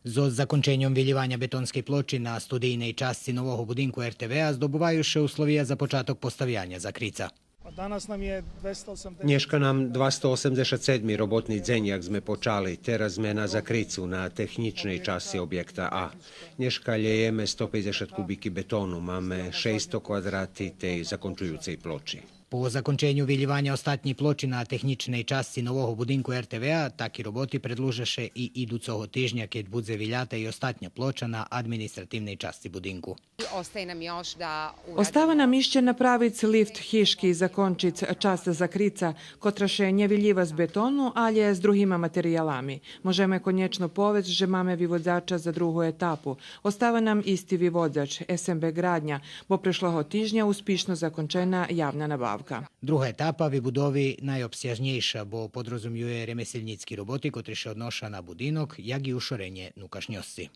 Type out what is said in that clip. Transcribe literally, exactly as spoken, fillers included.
Зоз законченьом вилїваня бетонскей плочи на студийней часци нового будинку Р Т В А здобуваю ше условия за початок поставяня закрица. A danas nam je dvesta osamdeset... Нєшка нам двасто осемдзешат седми роботни дзень, як зме почали. Тераз зме на закрицу, на технїчней часци обєкта А. Нєшка лєєме сто пейдзешат кубики бетону, маме шейсто квадрати тей закончуюцей плочи. По законченю вилїваня остатнєй плочи на технїчней часци нового будинку Р Т В А, таки роботи предлужа ше и идуцого тижня, кед будзе вилята и остатня плоча на административней часци будинку. Ostaje nam još da Остава нам ище направиц лифт хижки и закончиц часц закрица, котра ше нє вилїва з бетону, алє з другима материялами. Можеме конєчно повесц же маме виводзача за другу етапу. Остава нам исти виводзач, С М Б Градня, бо прешлого тижня успишно закончена явна набавка. Друга етапа вибудови найобсяжнєйша, бо подрозумює ремеселнїцки роботи котри ше одноша на будинок, як и ушоренє нукашньосци.